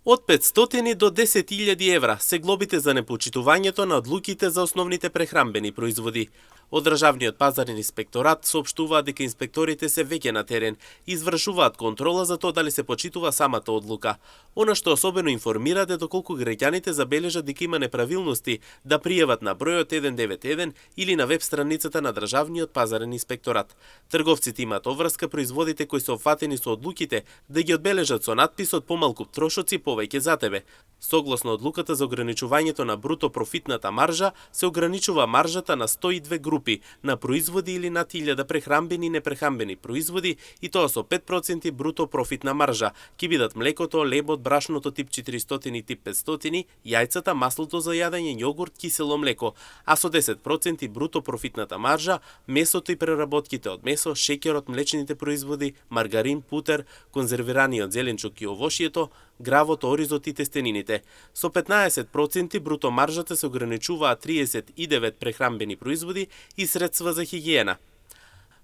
Од 500 до 10.000 евра се глобите за непочитувањето на одлуките за основните прехрамбени производи. Од Државниот пазарен инспекторат соопштуваат дека инспекторите се веќе на терен и извршуваат контрола за тоа дали се почитува самата одлука. Она што особено информираат е доколку граѓаните забележат дека има неправилности да пријават на бројот 191 или на веб страницата на Државниот пазарен инспекторат. Трговците имаат обврска производите кои се опфатени со одлуките да ги одбележат со надписот помалку трошоци повеќе за тебе. Согласно одлуката за ограничувањето на бруто профитната маржа, се ограничува маржата на 102 групи на производи или над 1000 прехрамбени и непрехрамбени производи и тоа со 5% бруто профитна маржа. Ки бидат млекото, лебот, брашното тип 400 и тип 500, јајцата, маслото за јадење, јогурт, кисело млеко, а со 10% бруто профитната маржа, месото и преработките од месо, шеќерот, млечните производи, маргарин, путер, конзервираниот зеленчук и овошјето, гравот, оризот и тестенините. Со 15% бруто маржата се ограничуваат 39 прехрамбени производи и средства за хигиена.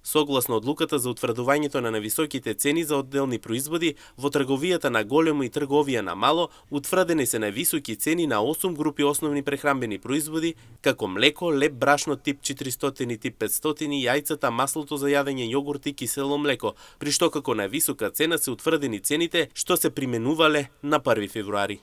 Согласно одлуката за утврдувањето на нависоките цени за одделни производи, во трговијата на големо и трговија на мало, утврдени се највисоки цени на 8 групи основни прехрамбени производи, како млеко, леб, брашно тип 400 и тип 500, јајцата, маслото за јадење, јогурт и кисело млеко, при што како највисока цена се утврдени цените што се применувале на 1 февруари.